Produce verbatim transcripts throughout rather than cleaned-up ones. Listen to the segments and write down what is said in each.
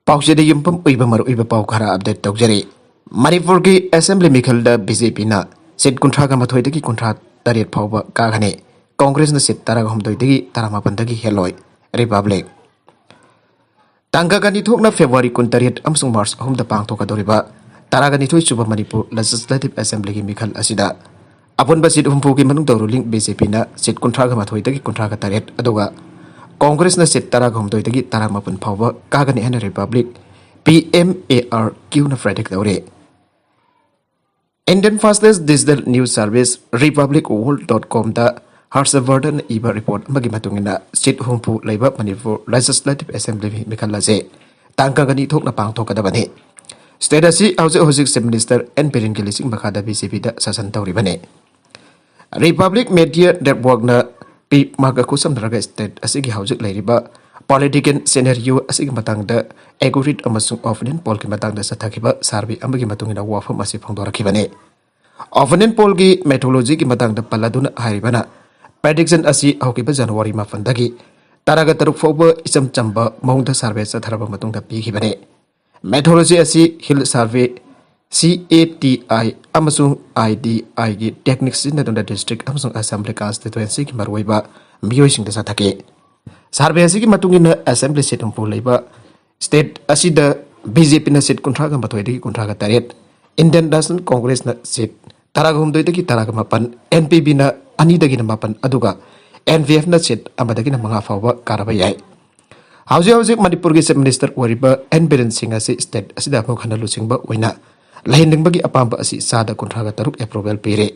ꯄꯥꯎꯆꯦꯗ ꯌꯨꯝꯐꯝ ꯑꯣꯏꯕ ꯃꯔꯨꯑꯣꯏꯕ ꯄꯥꯎ ꯈꯔ ꯑꯞꯗꯦꯠ ꯇꯧꯖꯔꯤ꯫ ꯃꯅꯤꯄꯨꯔꯒꯤ ꯑꯦꯁꯦꯝꯕ꯭ꯂꯤ ꯃꯤꯈꯜꯗ ꯕꯤ ꯖꯦ ꯄꯤꯅ ꯁꯤꯠ ꯀꯨꯟꯊ꯭ꯔꯥꯒ ꯃꯥꯊꯣꯏꯗꯒꯤ ꯀꯨꯟꯊ꯭ꯔꯥ ꯇꯔꯦꯠ ꯐꯥꯎꯕ ꯀꯥꯒꯅꯤ꯫ ꯀꯣꯡꯒ꯭ꯔꯦꯁꯅ ꯁꯤꯠ ꯇꯔꯥꯒ ꯍꯨꯝꯗꯣꯏꯗꯒꯤ ꯇꯔꯥꯃꯥꯄꯟꯗꯒꯤ ꯍꯦꯜꯂꯣꯏ꯫ ꯔꯤꯄꯕ꯭ꯂꯤꯛ꯫ ꯇꯥꯡ ꯀꯨꯟꯅꯤꯊꯣꯛꯅ ꯐꯦꯕ꯭ꯔꯨꯋꯥꯔꯤ ꯀꯨꯟꯇꯔꯦꯠ ꯑꯃꯁꯨꯡ ꯃꯥꯔꯆ ꯑꯍꯨꯝꯗ ꯄꯥꯡꯊꯣꯛꯀꯗꯧꯔꯤꯕ ꯇꯔꯥꯒ ꯅꯤꯊꯣꯏ ꯁꯨꯕ ꯃꯅꯤꯄꯨꯔ ꯂꯦꯖꯤꯁꯂꯦꯇꯤꯚ ꯑꯦꯁꯦꯝꯕ꯭ꯂꯤꯒꯤ ꯃꯤꯈꯜ ꯑꯁꯤꯗ ꯑꯄꯨꯟꯕ ꯁꯤꯠ ꯍꯨꯝꯐꯨꯒꯤ ꯃꯅꯨꯡꯗ ꯔꯨꯂꯤꯡ ꯕꯤ ꯖꯦ ꯄꯤꯅ ꯁꯤꯠ ꯀꯨꯟꯊ꯭ꯔꯥꯒ ꯃꯥꯊꯣꯏꯗꯒꯤ ꯀꯨꯟꯊ꯭ꯔꯥꯒ ꯇꯔꯦꯠ, ꯑꯗꯨꯒ ꯀꯣꯡꯒ꯭ꯔꯦꯁꯅ ꯁꯤꯠ ꯇꯔꯥꯒ ꯍꯨꯝꯗꯣꯏꯗꯒꯤ ꯇꯔꯥꯃꯥꯄꯟ ꯐꯥꯎꯕ ꯀꯥꯒꯅꯤ ꯍꯥꯏꯅ republic, P M A R ꯀ꯭ꯌꯨꯅ ꯄ꯭ꯔꯦꯗꯤꯛ ꯇꯧꯔꯤ꯫ Indian fastest digital news service Republic World dot com ꯗ ꯍꯔꯁꯕꯔꯙꯟ ꯏꯕ ꯔꯤꯄꯣꯔꯠ ꯑꯃꯒꯤ ꯃꯇꯨꯡ ꯏꯟꯅ, ꯁꯤꯠ ꯍꯨꯝꯐꯨ ꯂꯩꯕ ꯃꯅꯤꯄꯨꯔ ꯂꯦꯖꯤꯁꯂꯦꯇꯤꯚ ꯑꯦꯁꯦꯝꯕ꯭ꯂꯤ ꯃꯤꯈꯜ ꯑꯁꯤ ꯇꯥꯡ ꯀꯨꯟꯅꯤꯊꯣꯛꯅ ꯄꯥꯡꯊꯣꯛꯀꯗꯕꯅꯤ꯫ ꯁ꯭ꯇꯦꯠ ꯑꯁꯤ ꯍꯧꯖꯤꯛ ꯍꯧꯖꯤꯛ ꯆꯤꯐ ꯃꯤꯅꯤꯁꯇꯔ ꯑꯦꯟ ꯕꯤꯔꯦꯟꯒꯤ ꯂꯨꯆꯤꯡ ꯃꯈꯥꯗ ꯕꯤ ꯖꯦ ꯄꯤꯗ ꯁꯥꯁꯟ ꯇꯧꯔꯤꯕꯅꯤ꯫ ꯔꯤꯄꯕ꯭ꯂꯤꯛ ꯃꯦꯗꯤꯌꯥ ꯅꯦꯠꯋꯥꯔꯛꯅ ꯄꯤ ꯃꯥꯒ ꯈꯨꯠꯁꯝꯅꯔꯒ ꯁ꯭ꯇꯦꯠ ꯑꯁꯤꯒꯤ ꯍꯧꯖꯤꯛ ꯂꯩꯔꯤꯕ ꯄꯣꯂꯤꯇꯤꯀꯦꯜ ꯁꯤꯅꯦꯔꯤꯌꯣ ꯑꯁꯤꯒꯤ ꯃꯇꯥꯡꯗ ꯑꯦꯀꯨꯔꯦꯠ ꯑꯃꯁꯨꯡ ꯑꯣꯄꯤꯅꯤꯌꯟ ꯄꯣꯜꯒꯤ ꯃꯇꯥꯡꯗ ꯆꯠꯊꯈꯤꯕ ꯁꯔꯚꯦ ꯑꯃꯒꯤ ꯃꯇꯨꯡ ꯏꯟꯅ ꯋꯥꯐꯝ ꯑꯁꯤ ꯐꯣꯡꯗꯣꯔꯛꯈꯤꯕꯅꯤ꯫ ꯑꯣꯄꯤꯅꯤꯌꯟ ꯄꯣꯜꯒꯤ ꯃꯦꯊꯣꯂꯣꯖꯤꯒꯤ ꯃꯇꯥꯡꯗ ꯄꯜꯂꯗꯨꯅ ꯍꯥꯏꯔꯤꯕꯅ, ꯄ꯭ꯔꯦꯗꯤꯛꯁꯟ ꯑꯁꯤ ꯍꯧꯈꯤꯕ ꯖꯅꯋꯥꯔꯤ ꯃꯥꯄꯟꯗꯒꯤ ꯇꯔꯥꯒ ꯇꯔꯨꯛ ꯐꯥꯎꯕ ꯏꯆꯝ ꯆꯝꯕ ꯃꯑꯣꯡꯗ ꯁꯔꯚꯦ ꯆꯠꯊꯔꯕ ꯃꯇꯨꯡꯗ ꯄꯤꯈꯤꯕꯅꯤ꯫ ꯃꯦꯊꯣꯂꯣꯖꯤ ꯑꯁꯤ ꯍꯤꯜ ꯁꯔꯚꯦ, ꯁꯤ ꯑꯦ ꯇꯤ ꯑꯥꯏ, ꯑꯃꯁꯨꯡ ꯑꯥꯏ ꯗꯤ ꯑꯥꯏꯒꯤ ꯇꯦꯛꯅꯤꯛ ꯁꯤꯖꯤꯟꯅꯗꯨꯅ ꯗꯤꯁꯇ꯭ꯔꯤꯛ ꯑꯃꯁꯨꯡ ꯑꯦꯁꯦꯝꯕ꯭ꯂꯤ ꯀꯟꯁꯇꯤꯇ꯭ꯋꯦꯟꯁꯤꯒꯤ ꯃꯔꯨꯑꯣꯏꯕ ꯃꯤꯑꯣꯏꯁꯤꯡꯗ ꯆꯠꯊꯈꯤ꯫ ꯁꯔꯚꯦ ꯑꯁꯤꯒꯤ ꯃꯇꯨꯡ ꯏꯟꯅ, ꯑꯦꯁꯦꯝꯕ꯭ꯂꯤ ꯁꯤꯠ ꯍꯨꯝꯐꯨ ꯂꯩꯕ ꯁ꯭ꯇꯦꯠ ꯑꯁꯤꯗ ꯕꯤ ꯖꯦ ꯄꯤꯅ ꯁꯤꯠ ꯀꯨꯟꯊ꯭ꯔꯥꯒ ꯃꯥꯊꯣꯏꯗꯒꯤ ꯀꯨꯟꯊ꯭ꯔꯥꯒ ꯇꯔꯦꯠ, ꯏꯟꯗꯤꯌꯟ ꯅꯦꯁꯅꯦꯜ ꯀꯣꯡꯒ꯭ꯔꯦꯁꯅ ꯁꯤꯠ ꯇꯔꯥꯒ ꯍꯨꯝꯗꯣꯏꯗꯒꯤ ꯇꯔꯥꯒ ꯃꯥꯄꯟ, ꯑꯦꯟ ꯄꯤ ꯄꯤꯅ ꯑꯅꯤꯗꯒꯤꯅ ꯃꯥꯄꯟ, ꯑꯗꯨꯒ ꯑꯦꯟ ꯄꯤ ꯑꯦꯐꯅ ꯁꯤꯠ ꯑꯃꯗꯒꯤꯅ ꯃꯉꯥ ꯐꯥꯎꯕ ꯀꯥꯔꯕ ꯌꯥꯏ꯫ ꯍꯧꯖꯤꯛ ꯍꯧꯖꯤꯛ ꯃꯅꯤꯄꯨꯔꯒꯤ ꯆꯤꯐ ꯃꯤꯅꯤꯁꯇꯔ ꯑꯣꯏꯔꯤꯕ ꯑꯦꯟ ꯕꯤꯔꯦꯟ ꯁꯤꯡ ꯑꯁꯤ ꯁ꯭ꯇꯦꯠ ꯑꯁꯤꯗ ꯑꯃꯨꯛ ꯍꯟꯅ ꯂꯨꯆꯤꯡꯕ ꯑꯣꯏꯅ ꯂꯩꯍꯟꯅꯤꯡꯕꯒꯤ ꯑꯄꯥꯝꯕ ꯑꯁꯤ ꯆꯥꯗ ꯀꯨꯟꯊ꯭ꯔꯥꯒ ꯇꯔꯨꯛ ꯑꯦꯄ꯭ꯔꯨꯚꯦꯜ ꯄꯤꯔꯦ꯫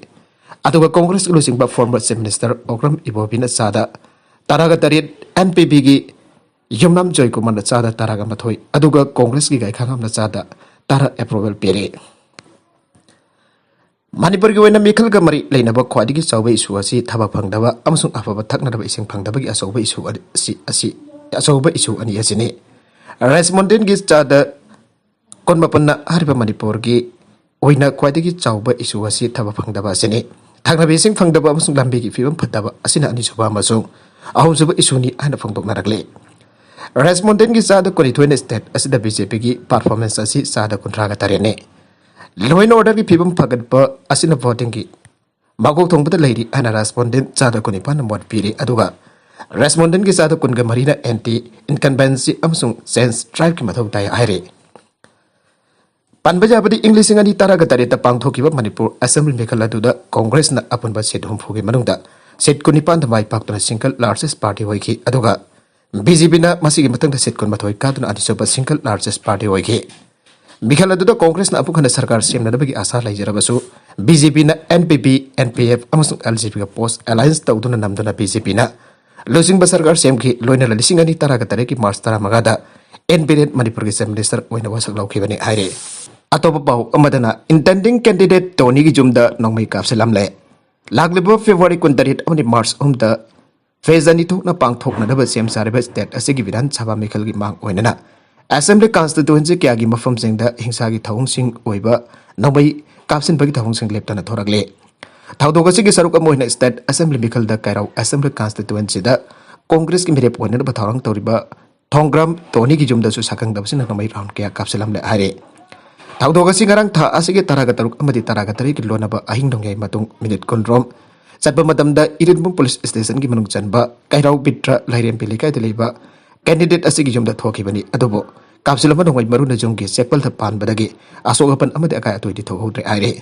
ꯑꯗꯨꯒ ꯀꯣꯡꯒ꯭ꯔꯦꯁꯀꯤ ꯂꯨꯆꯤꯡꯕ ꯐꯣꯔꯃꯔ ꯆꯤꯐ ꯃꯤꯅꯤꯁꯇꯔ ꯑꯣꯀ꯭ꯔꯝ ꯏꯕꯣꯕꯤꯅ ꯆꯥꯗ ꯇꯔꯥꯒ ꯇꯔꯦꯠ, ꯑꯦꯟ ꯄꯤ ꯄꯤꯒꯤ ꯌꯨꯝꯅꯥꯝ ꯖꯣꯏꯀꯨꯃꯥꯔꯅ ꯆꯥꯗ ꯇꯔꯥꯒ ꯃꯥꯊꯣꯏ, ꯑꯗꯨꯒ ꯀꯣꯡꯒ꯭ꯔꯦꯁꯀꯤ ꯒꯥꯏꯈꯥꯉꯝꯅ ꯆꯥꯗ ꯇꯔꯥ ꯑꯦꯄ꯭ꯔꯨꯚꯦꯜ ꯄꯤꯔꯦ꯫ ꯃꯅꯤꯄꯨꯔꯒꯤ ꯑꯣꯏꯅ ꯃꯤꯈꯜꯒ ꯃꯔꯤ ꯂꯩꯅꯕ ꯈ꯭ꯋꯥꯏꯗꯒꯤ ꯆꯥꯎꯕ ꯏꯁꯨ ꯑꯁꯤ ꯊꯕꯛ ꯐꯪꯗꯕ ꯑꯃꯁꯨꯡ ꯑꯐꯕ ꯊꯛꯅꯕ ꯏꯁꯤꯡ ꯐꯪꯗꯕꯒꯤ ꯑꯆꯧꯕ ꯏꯁꯨ ꯑꯁꯤ, ꯑꯁꯤ, ꯑꯆꯧꯕ ꯏꯁꯨ ꯑꯅꯤ ꯑꯁꯤꯅꯤ꯫ ꯔꯦꯁꯄꯣꯟꯗꯦꯟꯒꯤ ꯆꯥꯗ ꯀꯨꯟꯃꯥꯄꯟꯅ ꯍꯥꯏꯔꯤꯕ ꯃꯅꯤꯄꯨꯔꯒꯤ ꯑꯣꯏꯅ ꯈ꯭ꯋꯥꯏꯗꯒꯤ ꯆꯥꯎꯕ ꯏꯁꯨ ꯑꯁꯤ ꯊꯕꯛ ꯐꯪꯗꯕ ꯑꯁꯤꯅꯤ꯫ ꯊꯛꯅꯕ ꯏꯁꯤꯡ ꯐꯪꯗꯕ ꯑꯃꯁꯨꯡ ꯂꯝꯕꯤꯒꯤ ꯐꯤꯕꯝ ꯐꯠꯇꯕ ꯑꯁꯤꯅ ꯑꯅꯤꯁꯨꯕ ꯑꯃꯁꯨꯡ ꯑꯍꯨꯝꯁꯨꯕ ꯏꯁꯨꯅꯤ ꯍꯥꯏꯅ ꯐꯣꯡꯗꯣꯛꯅꯔꯛꯂꯤ꯫ Respondentꯀꯤ ꯆꯥꯗ ꯀꯨꯟꯅꯤꯊꯣꯏꯅ state ꯑꯁꯤꯗ BJPꯒꯤ performance ꯑꯁꯤ ꯆꯥꯗ ꯀꯨꯟꯊ꯭ꯔꯥꯒ ꯇꯔꯦꯠꯅꯤ꯫ Law and orderꯒꯤ ꯐꯤꯕꯝ ꯐꯒꯠꯄ ꯑꯁꯤꯅ votingꯒꯤ ꯃꯀꯣꯛ ꯊꯣꯡꯕꯗ ꯂꯩꯔꯤ ꯍꯥꯏꯅ respondent ꯆꯥꯗ ꯀꯨꯟꯅꯤꯄꯥꯟꯅ ꯃꯣꯠ ꯄꯤꯔꯤ꯫ ꯑꯗꯨꯒ respondentꯀꯤ ꯆꯥꯗ ꯀꯨꯟꯒ ꯃꯔꯤꯅ anti incumbency ꯑꯃꯁꯨꯡ change driveꯀꯤ ꯃꯊꯧ ꯇꯥꯏ ꯍꯥꯏꯔꯤ꯫ ꯄꯟꯕ ꯌꯥꯕꯗꯤ, ꯏꯪ ꯂꯤꯁꯤꯡ ꯑꯅꯤ ꯇꯔꯥꯒ ꯇꯔꯦꯠꯇ ꯄꯥꯡꯊꯣꯛꯈꯤꯕ ꯃꯅꯤꯄꯨꯔ assembly ꯃꯤꯈꯜ ꯑꯗꯨꯗ ꯀꯣꯡꯒ꯭ꯔꯦꯁꯅ ꯑꯄꯨꯟꯕ seat ꯍꯨꯝꯐꯨꯒꯤ ꯃꯅꯨꯡꯗ seat ꯀꯨꯟꯅꯤꯄꯥꯟꯗ ꯃꯥꯏ ꯄꯥꯛꯇꯨꯅ single largest party ꯑꯣꯏꯈꯤ꯫ ꯑꯗꯨꯒ BJPꯅ ꯃꯁꯤꯒꯤ ꯃꯊꯪꯗ seat ꯀꯨꯟꯃꯥꯊꯣꯏ ꯀꯥꯗꯨꯅ ꯑꯅꯤꯁꯨꯕ single largest party ꯑꯣꯏꯈꯤ꯫ ꯃꯤꯈꯜ ꯑꯗꯨꯗ ꯀꯣꯡꯒ꯭ꯔꯦꯁꯅ ꯑꯃꯨꯛ ꯍꯟꯅ ꯁꯔꯀꯥꯔ ꯁꯦꯝꯅꯅꯕꯒꯤ ꯑꯥꯁꯥ ꯂꯩꯖꯔꯕꯁꯨ, BJPꯅ NPP, NPF ꯑꯃꯁꯨꯡ LJPꯒ post alliance ꯇꯧꯗꯨꯅ ꯅꯝꯗꯨꯅ BJPꯅ ꯂꯨꯆꯤꯡꯕ ꯁꯔꯀꯥꯔ ꯁꯦꯝꯈꯤ꯫ ꯂꯣꯏꯅꯅ ꯂꯤꯁꯤꯡ ꯑꯅꯤ ꯇꯔꯥꯒ ꯇꯔꯦꯠꯀꯤ March ꯇꯔꯥꯃꯉꯥꯗ ꯑꯦꯟ ꯕꯤꯔꯦꯟ ꯃꯅꯤꯄꯨꯔꯒꯤ Chief Minister ꯑꯣꯏꯅ ꯋꯥꯁꯛ ꯂꯧꯈꯤꯕꯅꯤ ꯍꯥꯏꯔꯤ꯫ ꯑꯇꯣꯞꯄ ꯄꯥꯎ ꯑꯃꯗꯅ, intending candidate ꯇꯣꯅꯤꯒꯤ ꯌꯨꯝꯗ ꯅꯣꯡꯃꯩ ꯀꯥꯞꯁꯤꯜꯂꯝꯂꯦ꯫ ꯂꯥꯛꯂꯤꯕ February ꯀꯨꯟꯇꯔꯦꯠ ꯑꯃꯗꯤ March ꯑꯍꯨꯝꯗ phase ꯑꯅꯤ ꯊꯣꯛꯅ ꯄꯥꯡꯊꯣꯛꯅꯗꯕ ꯁꯦꯝ ꯁꯥꯔꯤꯕ state ꯑꯁꯤꯒꯤ ꯕꯤꯙꯥꯟ ꯁꯚꯥ ꯃꯤꯈꯜꯒꯤ ꯃꯥꯡ ꯑꯣꯏꯅꯅ assembly constituency ꯀꯌꯥꯒꯤ ꯃꯐꯝꯁꯤꯡꯗ ꯍꯤꯡꯁꯥꯒꯤ ꯊꯧꯑꯣꯡꯁꯤꯡ ꯑꯣꯏꯕ ꯅꯣꯡꯃꯩ ꯀꯥꯞꯁꯤꯟꯕꯒꯤ ꯊꯧꯑꯣꯡꯁꯤꯡ ꯂꯦꯞꯇꯅ ꯊꯣꯔꯛꯂꯤ꯫ ꯊꯧꯗꯣꯛ ꯑꯁꯤꯒꯤ ꯁꯔꯨꯛ ꯑꯃ ꯑꯣꯏꯅ state assembly ꯃꯤꯈꯜꯗ ꯀꯩꯔꯥꯎ assembly constituencyꯗ ꯀꯣꯡꯒ꯭ꯔꯦꯁꯀꯤ ꯃꯤꯔꯦꯞ ꯑꯣꯏꯅꯅꯕ ꯊꯧꯔꯥꯡ ꯇꯧꯔꯤꯕ ꯊꯣꯡꯒ꯭ꯔꯥꯝ ꯇꯣꯅꯤꯒꯤ ꯌꯨꯝꯗꯁꯨ ꯁꯛꯈꯪꯗꯕꯁꯤꯡꯅ ꯅꯣꯡꯃꯩ round ꯀꯌꯥ ꯀꯥꯞꯁꯤꯜꯂꯝꯂꯦ ꯍꯥꯏꯔꯤ꯫ ꯊꯧꯗꯣꯛ ꯑꯁꯤ ꯉꯔꯥꯡ ꯊꯥ ꯑꯁꯤꯒꯤ ꯇꯔꯥꯒ ꯇꯔꯨꯛ ꯑꯃꯗꯤ ꯇꯔꯥꯒ ꯇꯔꯦꯠꯀꯤ ꯂꯣꯟꯅꯕ ꯑꯍꯤꯡ ꯅꯣꯡꯌꯥꯏ ꯃꯇꯨꯡ minute ꯀꯨꯟ ꯔꯣꯝ ꯆꯠꯄ ꯃꯇꯝꯗ ꯏꯔꯤꯟꯕꯨꯝ police stationꯒꯤ ꯃꯅꯨꯡ ꯆꯟꯕ ꯀꯩꯔꯥꯎ ꯕꯤꯠꯇ꯭ꯔ ꯂꯥꯏꯔꯦꯝꯕꯤ ꯂꯩꯀꯥꯏꯗ ꯂꯩꯕ candidate ꯑꯁꯤꯒꯤ ꯌꯨꯝꯗ ꯊꯣꯛꯈꯤꯕꯅꯤ꯫ ꯑꯗꯨꯕꯨ ꯀꯥꯞꯁꯤꯜꯂꯝꯕ ꯅꯣꯡꯃꯩ ꯃꯔꯨꯅ ꯌꯨꯝꯒꯤ ꯆꯦꯛꯄꯜꯗ ꯄꯥꯟꯕꯗꯒꯤ ꯑꯁꯣꯛ ꯑꯄꯟ ꯑꯃꯗꯤ ꯑꯀꯥꯏ ꯑꯇꯣꯏꯗꯤ ꯊꯣꯛꯍꯧꯗ꯭ꯔꯦ ꯍꯥꯏꯔꯤ꯫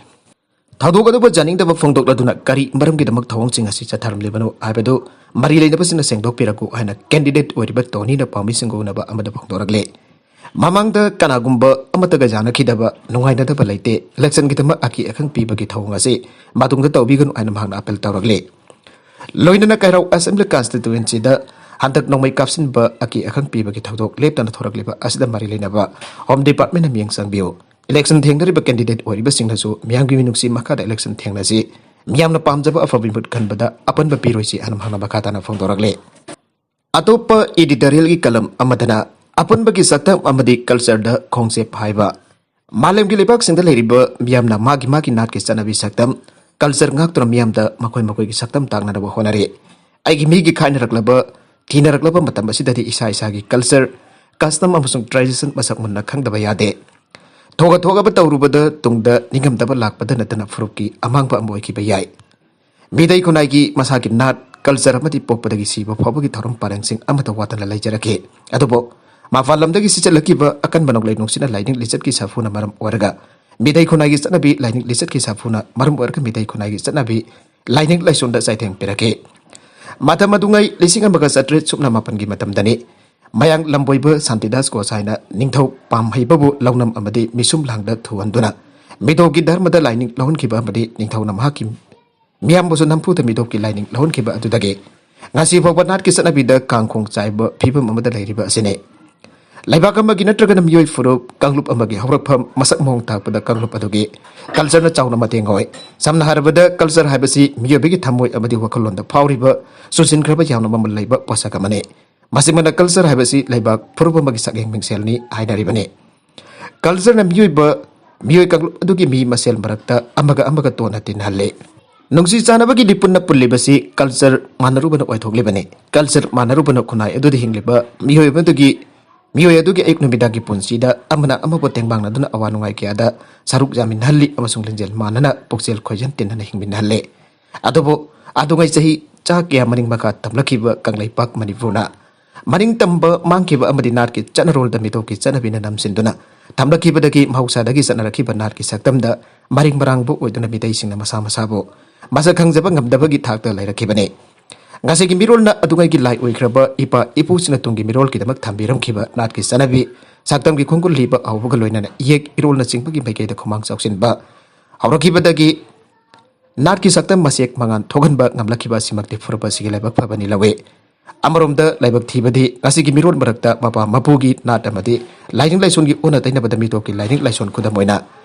ꯊꯧꯗꯣꯛ ꯑꯗꯨꯕꯨ ꯌꯥꯅꯤꯡꯗꯕ ꯐꯣꯡꯗꯣꯛꯂꯗꯨꯅ ꯀꯔꯤ ꯃꯔꯝꯒꯤꯗꯃꯛ ꯊꯧꯑꯣꯡꯁꯤꯡ ꯑꯁꯤ ꯆꯠꯊꯔꯝꯂꯤꯕꯅꯣ ꯍꯥꯏꯕꯗꯨ ꯃꯔꯤ ꯂꯩꯅꯕꯁꯤꯡꯅ ꯁꯦꯡꯗꯣꯛꯄꯤꯔꯛꯎ ꯍꯥꯏꯅ candidate ꯑꯣꯏꯔꯤꯕ ꯇꯣꯅꯤꯅ ꯄꯥꯎꯃꯤꯁꯤꯡꯒ ꯎꯅꯕ ꯑꯃꯗ ꯐꯣꯡꯗꯣꯔꯛꯂꯦ꯫ ꯃꯃꯥꯡꯗ ꯀꯅꯥꯒꯨꯝꯕ ꯑꯃꯠꯇꯒ ꯌꯥꯅꯈꯤꯗꯕ ꯅꯨꯡꯉꯥꯏꯅꯗꯕ ꯂꯩꯇꯦ꯫ Electionꯒꯤꯗꯃꯛ ꯑꯀꯤ ꯑꯈꯪ ꯄꯤꯕꯒꯤ ꯊꯧꯑꯣꯡ ꯑꯁꯤ ꯃꯇꯨꯡꯗ ꯇꯧꯕꯤꯒꯅꯨ ꯍꯥꯏꯅ ꯃꯍꯥꯛꯅ appeal ꯇꯧꯔꯛꯂꯤ꯫ ꯂꯣꯏꯅꯅ ꯀꯩꯔꯥꯎ assembly constituencyꯗ ꯍꯟꯗꯛ ꯅꯣꯡꯃꯩ ꯀꯥꯞꯁꯤꯟꯕ ꯑꯀꯤ ꯑꯈꯪ ꯄꯤꯕꯒꯤ ꯊꯧꯗꯣꯛ ꯂꯦꯞꯇꯅ ꯊꯣꯔꯛꯂꯤꯕ ꯑꯁꯤꯗ ꯃꯔꯤ ꯂꯩꯅꯕ Home Departmentꯅ ꯃꯤꯠꯌꯦꯡ ꯆꯪꯕꯤꯌꯨ꯫ Election ꯊꯦꯡꯅꯔꯤꯕ candidate ꯑꯣꯏꯔꯤꯕꯁꯤꯡꯅꯁꯨ ꯃꯤꯌꯥꯝꯒꯤ ꯃꯤꯅꯨꯡꯁꯤ ꯃꯈꯥꯗ election ꯊꯦꯡꯅꯁꯤ꯫ ꯃꯤꯌꯥꯝꯅ ꯄꯥꯝꯖꯕ ꯑꯐꯕ ꯃꯤꯍꯨꯠ ꯈꯟꯕꯗ ꯑꯄꯟꯕ ꯄꯤꯔꯣꯏꯁꯤ ꯍꯥꯏꯅ ꯃꯍꯥꯛꯅ ꯃꯈꯥ ꯇꯥꯅ ꯐꯣꯡꯗꯣꯔꯛꯂꯤ꯫ ꯑꯇꯣꯞꯄ editorialꯒꯤ column ꯑꯃꯗꯅ ꯑꯄꯨꯟꯕꯒꯤ ꯁꯛꯇꯝ ꯑꯃꯗꯤ cultureꯗ ꯈꯣꯡꯆꯦꯞ ꯍꯥꯏꯕ꯫ ꯃꯥꯂꯦꯝꯒꯤ ꯂꯩꯕꯥꯛꯁꯤꯡꯗ ꯂꯩꯔꯤꯕ ꯃꯤꯌꯥꯝꯅ ꯃꯥꯒꯤ ꯃꯥꯒꯤ ꯅꯥꯠꯀꯤ ꯆꯠꯅꯕꯤ ꯁꯛꯇꯝ, culture ꯉꯥꯛꯇꯨꯅ ꯃꯤꯌꯥꯝꯗ ꯃꯈꯣꯏ ꯃꯈꯣꯏꯒꯤ ꯁꯛꯇꯝ ꯇꯥꯛꯅꯅꯕ ꯍꯣꯠꯅꯔꯤ꯫ ꯑꯩꯒꯤ ꯃꯤꯒꯤ ꯈꯥꯏꯅꯔꯛꯂꯕ ꯊꯤꯅꯔꯛꯂꯕ ꯃꯇꯝ ꯑꯁꯤꯗꯗꯤ ꯏꯁꯥ ꯏꯁꯥꯒꯤ culture, custom ꯑꯃꯁꯨꯡ tradition ꯃꯁꯛ ꯃꯨꯟꯅ ꯈꯪꯗꯕ ꯌꯥꯗꯦ꯫ ꯊꯣꯛꯑ ꯊꯣꯛꯑꯕ ꯇꯧꯔꯨꯕꯗ ꯇꯨꯡꯗ ꯅꯤꯡꯉꯝꯗꯕ ꯂꯥꯛꯄꯗ ꯅꯠꯇꯅ ꯐꯨꯔꯨꯞꯀꯤ ꯑꯃꯥꯡꯕ ꯑꯃ ꯑꯣꯏꯈꯤꯕ ꯌꯥꯏ꯫ ꯃꯤꯇꯩ ꯈꯨꯟꯅꯥꯏꯒꯤ ꯃꯁꯥꯒꯤ ꯅꯥꯠ, culture ꯑꯃꯗꯤ ꯄꯣꯛꯄꯗꯒꯤ ꯁꯤꯕ ꯐꯥꯎꯕꯒꯤ ꯊꯧꯔꯝ ꯄꯔꯦꯡꯁꯤꯡ ꯑꯃꯠꯇ ꯋꯥꯠꯇꯅ ꯂꯩꯖꯔꯛꯈꯤ꯫ ꯑꯗꯨꯕꯨ ꯃꯄꯥꯟ ꯂꯝꯗꯒꯤ ꯁꯤꯆꯠꯂꯛꯈꯤꯕ ꯑꯀꯟꯕ ꯅꯣꯡꯂꯩ ꯅꯨꯡꯁꯤꯠꯅ ꯂꯥꯏꯅꯤꯡ ꯂꯤꯆꯠꯀꯤ ꯁꯥꯐꯨꯅ ꯃꯔꯝ ꯑꯣꯏꯔꯒ ꯃꯤꯇꯩ ꯈꯨꯟꯅꯥꯏꯒꯤ ꯆꯠꯅꯕꯤ, ꯂꯥꯏꯅꯤꯡ ꯂꯤꯆꯠꯀꯤ ꯁꯥꯐꯨꯅ ꯃꯔꯝ ꯑꯣꯏꯔꯒ ꯃꯤꯇꯩ ꯈꯨꯟꯅꯥꯏꯒꯤ ꯆꯠꯅꯕꯤ, ꯂꯥꯏꯅꯤꯡ ꯂꯥꯏꯁꯣꯟꯗ ꯆꯥꯏꯊꯦꯡ ꯄꯤꯔꯛꯈꯤ꯫ ꯃꯇꯝ ꯑꯗꯨꯉꯩ ꯂꯤꯁꯤꯡ ꯑꯃꯒ ꯆꯥꯇ꯭ꯔꯦꯠ ꯁꯨꯞꯅ ꯃꯥꯄꯟꯒꯤ ꯃꯇꯝꯗꯅꯤ꯫ ꯃꯌꯥꯡ ꯂꯝꯕꯣꯏꯕ ꯁꯥꯟꯇꯤꯗꯥꯁ ꯒꯣꯁꯥꯏꯅ ꯅꯤꯡꯊꯧ ꯄꯥꯝꯍꯩꯕꯕꯨ ꯂꯧꯅꯝ ꯑꯃꯗꯤ ꯃꯤꯁꯨꯝ ꯂꯥꯡꯗ ꯊꯨꯍꯟꯗꯨꯅ ꯃꯤꯇꯣꯞꯀꯤ ꯙꯔꯃꯗ ꯂꯥꯏꯅꯤꯡ ꯂꯧꯍꯟꯈꯤꯕ ꯑꯃꯗꯤ ꯅꯤꯡꯊꯧꯅ ꯃꯍꯥꯛꯀꯤ ꯃꯤꯌꯥꯝꯕꯨꯁꯨ ꯅꯝꯐꯨꯗ ꯃꯤꯇꯣꯞꯀꯤ ꯂꯥꯏꯅꯤꯡ ꯂꯧꯍꯟꯈꯤꯕ ꯑꯗꯨꯗꯒꯤ ꯉꯁꯤ ꯐꯥꯎꯕ ꯅꯥꯠꯀꯤ ꯆꯠꯅꯕꯤꯗ ꯀꯥꯡꯈꯣꯡ ꯆꯥꯏꯕ ꯐꯤꯕꯝ ꯑꯃꯗ ꯂꯩꯔꯤꯕ ꯑꯁꯤꯅꯤ꯫ ꯂꯩꯕꯥꯛ ꯑꯃꯒꯤ ꯅꯠꯇ꯭ꯔꯒꯅ ꯃꯤꯑꯣꯏ ꯐꯨꯔꯨꯞ ꯀꯥꯡꯂꯨꯞ ꯑꯃꯒꯤ ꯍꯧꯔꯛꯐꯝ, ꯃꯁꯛ ꯃꯑꯣꯡ ꯇꯥꯛꯄꯗ ꯀꯥꯡꯂꯨꯞ ꯑꯗꯨꯒꯤ cultureꯅ ꯆꯥꯎꯅ ꯃꯇꯦꯡ ꯑꯣꯏ꯫ ꯁꯝꯅ ꯍꯥꯏꯔꯕꯗ, culture ꯍꯥꯏꯕꯁꯤ ꯃꯤꯑꯣꯏꯕꯒꯤ ꯊꯃꯣꯏ ꯑꯃꯗꯤ ꯋꯥꯈꯜꯂꯣꯟꯗ ꯐꯥꯎꯔꯤꯕ, ꯆꯨꯁꯤꯟꯈ꯭ꯔꯕ ꯌꯥꯝꯅ ꯃꯃꯜ ꯂꯩꯕ ꯄꯣꯠꯁꯛ ꯑꯃꯅꯤ꯫ ꯃꯁꯤꯃꯅ culture ꯍꯥꯏꯕꯁꯤ ꯂꯩꯕꯥꯛ ꯐꯨꯔꯨꯞ ꯑꯃꯒꯤ ꯁꯛꯌꯦꯡ ꯃꯤꯡꯁꯦꯜꯅꯤ ꯍꯥꯏꯅꯔꯤꯕꯅꯤ꯫ Cultureꯅ ꯃꯤꯑꯣꯏꯕ, ꯃꯤꯑꯣꯏ ꯀꯥꯡꯂꯨꯞ ꯑꯗꯨꯒꯤ ꯃꯤ ꯃꯁꯦꯜ ꯃꯔꯛꯇ ꯑꯃꯒ ꯑꯃꯒ ꯇꯣꯟꯅ ꯇꯤꯟꯅꯍꯜꯂꯤ꯫ ꯅꯨꯡꯁꯤ ꯆꯥꯟꯅꯕꯒꯤ ꯂꯤꯄꯨꯟꯅ ꯄꯨꯜꯂꯤꯕꯁꯤ culture ꯃꯥꯟꯅꯔꯨꯕꯅ ꯑꯣꯏꯊꯣꯛꯂꯤꯕꯅꯤ꯫ Culture ꯃꯥꯟꯅꯔꯨꯕꯅ ꯈꯨꯟꯅꯥꯏ ꯑꯗꯨꯗ ꯍꯤꯡꯂꯤꯕ ꯃꯤꯑꯣꯏ ꯑꯗꯨꯒꯤ, ꯃꯤꯑꯣꯏ ꯑꯗꯨꯒꯤ ꯑꯌꯨꯛ ꯅꯨꯃꯤꯗꯥꯡꯒꯤ ꯄꯨꯟꯁꯤꯗ ꯑꯃꯅ ꯑꯃꯕꯨ ꯇꯦꯡꯕꯥꯡꯅꯗꯨꯅ ꯑꯋꯥ ꯅꯨꯡꯉꯥꯏ ꯀꯌꯥꯗ ꯁꯔꯨꯛ ꯌꯥꯃꯤꯟꯅꯍꯜꯂꯤ ꯑꯃꯁꯨꯡ ꯂꯤꯡꯖꯦꯜ ꯃꯥꯟꯅꯅ ꯄꯨꯛꯆꯦꯜ ꯈꯣꯏꯖꯟ ꯇꯤꯟꯅꯅ ꯍꯤꯡꯃꯤꯟꯅꯍꯜꯂꯤ꯫ ꯑꯗꯨꯕꯨ ꯑꯗꯨꯉꯩ ꯆꯍꯤ ꯆꯥ ꯀꯌꯥ ꯃꯅꯤꯡ ꯃꯈꯥ ꯇꯝꯂꯛꯈꯤꯕ ꯀꯪꯂꯩꯄꯥꯛ ꯃꯅꯤꯄꯨꯔꯅ ꯃꯅꯤꯡ ꯇꯝꯕ ꯃꯥꯡꯈꯤꯕ ꯑꯃꯗꯤ ꯅꯥꯠꯀꯤ ꯆꯠꯅꯔꯣꯜꯗ ꯃꯤꯇꯣꯞꯀꯤ ꯆꯠꯅꯕꯤꯅ ꯅꯝꯁꯤꯟꯗꯨꯅ ꯊꯝꯂꯛꯈꯤꯕꯗꯒꯤ ꯃꯍꯧꯁꯥꯗꯒꯤ ꯆꯠꯅꯔꯛꯈꯤꯕ ꯅꯥꯠꯀꯤ ꯁꯛꯇꯝꯗ ꯃꯔꯤꯡ ꯃꯔꯥꯡꯕ ꯑꯣꯏꯗꯨꯅ ꯃꯤꯇꯩꯁꯤꯡꯅ ꯃꯁꯥ ꯃꯁꯥꯕꯨ ꯃꯁꯛ ꯈꯪꯖꯕ ꯉꯝꯗꯕꯒꯤ ꯊꯥꯛꯇ ꯂꯩꯔꯛꯈꯤꯕꯅꯤ꯫ ꯉꯁꯤꯒꯤ ꯃꯤꯔꯣꯜꯅ ꯑꯗꯨꯉꯩꯒꯤ ꯂꯥꯏ ꯑꯣꯏꯈ꯭ꯔꯕ ꯏꯄꯥ ꯏꯄꯨꯁꯤꯡꯅ ꯇꯨꯡꯒꯤ ꯃꯤꯔꯣꯜꯒꯤꯗꯃꯛ ꯊꯝꯕꯤꯔꯝꯈꯤꯕ ꯅꯥꯠꯀꯤ ꯆꯠꯅꯕꯤ, ꯁꯛꯇꯝꯒꯤ ꯈꯣꯡꯒꯨꯜ ꯂꯤꯕ ꯍꯧꯕꯒ ꯂꯣꯏꯅꯅ ꯏꯌꯦꯛ ꯏꯔꯣꯜꯅꯆꯤꯡꯕꯒꯤ ꯃꯥꯏꯀꯩꯗ ꯈꯨꯃꯥꯡ ꯆꯥꯎꯁꯤꯟꯕ ꯍꯧꯔꯛꯈꯤꯕꯗꯒꯤ ꯅꯥꯠꯀꯤ ꯁꯛꯇꯝ ꯃꯁꯦꯛ ꯃꯉꯥꯜ ꯊꯣꯛꯍꯟꯕ ꯉꯝꯂꯛꯈꯤꯕ ꯑꯁꯤꯃꯛꯇꯤ ꯐꯨꯔꯨꯞ ꯑꯁꯤꯒꯤ ꯂꯥꯏꯕꯛ ꯐꯕꯅꯤ ꯂꯧꯏ꯫ ꯑꯃꯔꯣꯝꯗ ꯂꯥꯏꯕꯛ ꯊꯤꯕꯗꯤ ꯉꯁꯤꯒꯤ ꯃꯤꯔꯣꯜ ꯃꯔꯛꯇ ꯃꯄꯥ ꯃꯄꯨꯒꯤ ꯅꯥꯠ ꯑꯃꯗꯤ ꯂꯥꯏꯅꯤꯡ ꯂꯥꯏꯁꯣꯟꯒꯤ ꯑꯣꯟꯅ ꯇꯩꯅꯕꯗ ꯃꯤꯇꯣꯞꯀꯤ ꯂꯥꯏꯅꯤꯡ ꯂꯥꯏꯁꯣꯟ, ꯈꯨꯗꯝ ꯑꯣꯏꯅ